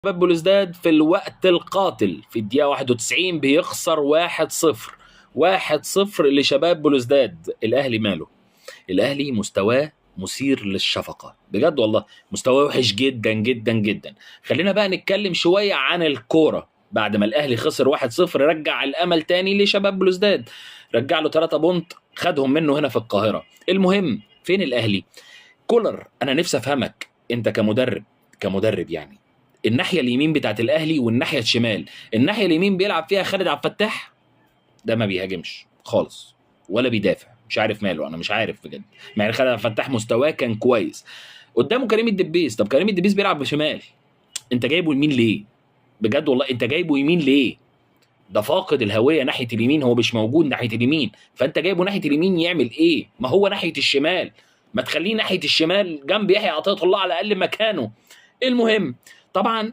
بلوزداد في الوقت القاتل في الدقيقة 91 بيخسر 1-0. 1-0 لشباب بلوزداد. الأهلي ماله؟ الأهلي مستواه مثير للشفقة بجد والله، مستواه وحش جدا جدا جدا. خلينا بقى نتكلم شوية عن الكورة. بعد ما الأهلي خسر 1-0 رجع الأمل تاني لشباب بلوزداد، رجع له 3 point خدهم منه هنا في القاهرة. المهم فين الأهلي؟ كولر أنا نفسي أفهمك أنت كمدرب يعني الناحية اليمين بتاعت الأهلي والناحية الشمال. الناحية اليمين بيلعب فيها خالد عبد الفتاح، ده ما بيهاجمش خالص ولا بيدافع، مش عارف ماله، انا مش عارف بجد. مع ان خالد عبد الفتاح مستواه كان كويس. قدامه كريم الدبيس، طب كريم الدبيس بيلعب بشمال، انت جايبه يمين ليه؟ بجد والله انت جايبه يمين ليه؟ ده فاقد الهوية ناحية اليمين، هو مش موجود ناحية اليمين، فانت جايبه ناحية اليمين يعمل ايه؟ ما هو ناحية الشمال، ما تخليه ناحية الشمال جنب يحيى عطية الله على الاقل مكانه. المهم طبعا